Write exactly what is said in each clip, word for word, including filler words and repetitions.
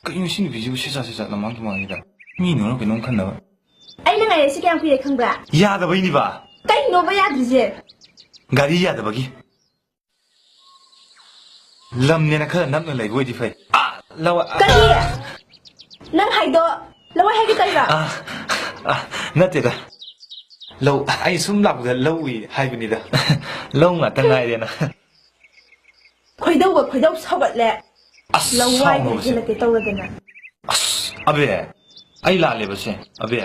ꯀꯩꯅꯣ ꯁꯤ ꯅꯨꯄꯤꯁꯤꯕꯨ ꯁꯦꯠ ꯁꯥ ꯁꯦꯠ ꯁꯥ ꯂꯝꯃꯥꯡ ꯇꯨꯃꯥꯡꯁꯤꯗ? ꯃꯤ ꯅꯣꯏꯔ ꯀꯩꯅꯣꯝ ꯈꯟꯅꯕ꯫ ꯑꯩꯅ ꯉꯥꯏꯔꯤꯁꯦ ꯀꯌꯥꯝ ꯀꯨꯏꯔꯦ ꯈꯪꯕ꯭ꯔꯥ? ꯌꯥꯗꯕꯩꯅꯤꯕ꯫ ꯀꯩꯅꯣꯕ ꯌꯥꯗ꯭ꯔꯤꯁꯦ? ꯒꯥꯔꯤ ꯌꯥꯗꯕꯒꯤ꯫ ꯂꯝꯅꯦꯅ ꯈꯔ ꯅꯛꯅ ꯂꯩꯕ ꯑꯣꯏꯗꯤ ꯐꯩ꯫ ꯑꯥ, ꯂꯋꯥꯏ, ꯑꯥ꯫ ꯀꯔꯤ? ꯅꯪ ꯍꯥꯏꯗꯣ ꯂꯋꯥꯏ ꯍꯥꯏꯒꯦ ꯇꯧꯔꯤꯔꯣ? ꯑꯥ, ꯑꯥ, ꯅꯠꯇꯦꯗ꯫ ꯂꯧ, ꯑꯩ ꯁꯨꯝ ꯂꯥꯛꯄꯗ ꯂꯧ ꯎꯏ ꯍꯥꯏꯕꯅꯤꯗ꯫ ꯂꯧ ꯉꯥꯛꯇ ꯉꯥꯏꯔꯦꯅ꯫ ꯈꯣꯏꯗꯧꯒ ꯈꯣꯏꯗꯧ ꯁꯧꯒꯠꯂꯦ꯫ ꯑꯁ, ꯂꯋꯥꯏꯗ ꯁꯥꯎꯅꯨꯁꯦ꯫ ꯍꯦꯜꯂꯛꯀꯦ ꯇꯧꯔꯗꯅ꯫ ꯑꯁ, ꯑꯕꯦ, ꯑꯩ ꯂꯥꯜꯂꯦꯕꯁꯦ, ꯑꯕꯦ꯫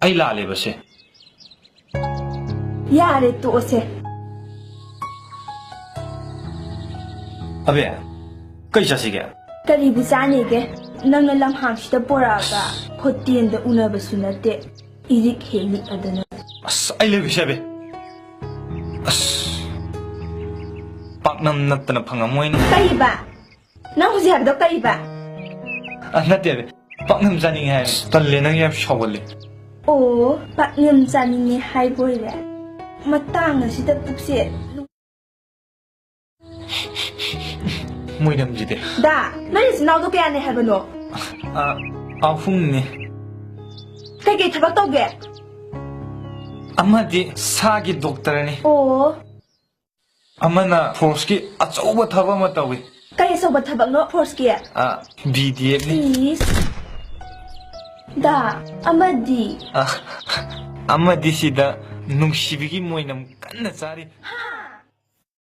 ꯑꯩ ꯂꯥꯜꯂꯦꯕꯁꯦ꯫ ꯌꯥꯔꯦ, ꯇꯣꯛꯑꯁꯦ꯫ ꯑꯕꯦ, ꯀꯩ ꯆꯥꯁꯤꯒꯦ? ꯀꯔꯤꯕꯨ ꯆꯥꯅꯤꯒꯦ? ꯅꯪꯅ ꯂꯝꯍꯥꯡꯁꯤꯗ ꯄꯣꯔꯛꯑꯒ ꯍꯣꯇꯦꯜꯗ ꯎꯅꯕꯁꯨ ꯅꯠꯇꯦ, ꯏꯔꯤꯛ ꯍꯦꯛ ꯅꯤꯛꯑꯗꯅ꯫ ꯑꯁ, ꯑꯩ ꯂꯩꯕꯤꯁꯦ, ꯑꯕꯦ꯫ ꯑꯁ, ꯄꯥꯛꯅꯝ ꯅꯠꯇꯅ ꯐꯪꯉꯝꯃꯣꯏꯅꯦ꯫ ꯀꯔꯤꯕ? ꯅꯪ ꯍꯧꯖꯤꯛ ꯍꯥꯏꯕꯗꯣ ꯀꯔꯤꯕ? ꯑ, ꯅꯠꯇꯦ, ꯅꯠꯇꯦ꯫ ꯄꯥꯛꯅꯝ ꯆꯥꯅꯤꯡꯉꯦ ꯍꯥꯏꯕ꯫ ꯇꯜꯂꯦ, ꯅꯪ ꯌꯥꯝ ꯁꯥꯎꯒꯜꯂꯦ꯫ ꯑꯣ, ꯄꯥꯛꯅꯝ ꯆꯥꯅꯤꯡꯉꯦ ꯍꯥꯏꯕ ꯑꯣꯏꯔꯦ꯫ ꯃꯇꯥꯡ ꯑꯁꯤꯗ ꯄꯨꯛꯁꯦ꯫ ꯃꯣꯏꯅꯝꯁꯤꯗꯤ꯫ ꯗꯥ, ꯅꯪ ꯏꯆꯤꯟ ꯏꯅꯥꯎꯗꯣ ꯀꯌꯥꯅꯦ ꯍꯥꯏꯕꯅꯣ? ꯑ, ꯑꯍꯨꯝꯅꯦ꯫ ꯀꯩꯀꯩ ꯊꯕꯛ ꯇꯧꯒꯦ? ꯑꯃꯗꯤ ꯁꯥꯒꯤ ꯗꯣꯛꯇꯔꯅꯤ꯫ ꯑꯣ꯫ ꯑꯃꯅ ꯐꯣꯔꯁꯀꯤ ꯑꯆꯧꯕ ꯊꯕꯛ ꯑꯃ ꯇꯧꯏ꯫ ꯀꯩ ꯑꯆꯧꯕ ꯊꯕꯛꯅꯣ ꯐꯣꯔꯁꯀꯤ? ꯑ, ꯕꯤ ꯗꯤ ꯑꯦꯐꯅꯤ꯫ ꯏꯁ꯫ ꯗꯥ, ꯑꯃꯗꯤ? ꯑ, ꯑꯃꯗꯤ ꯁꯤꯗ ꯅꯨꯡꯁꯤꯕꯤꯒꯤ ꯃꯣꯏꯅꯝ ꯀꯟꯅ ꯆꯥꯔꯤ꯫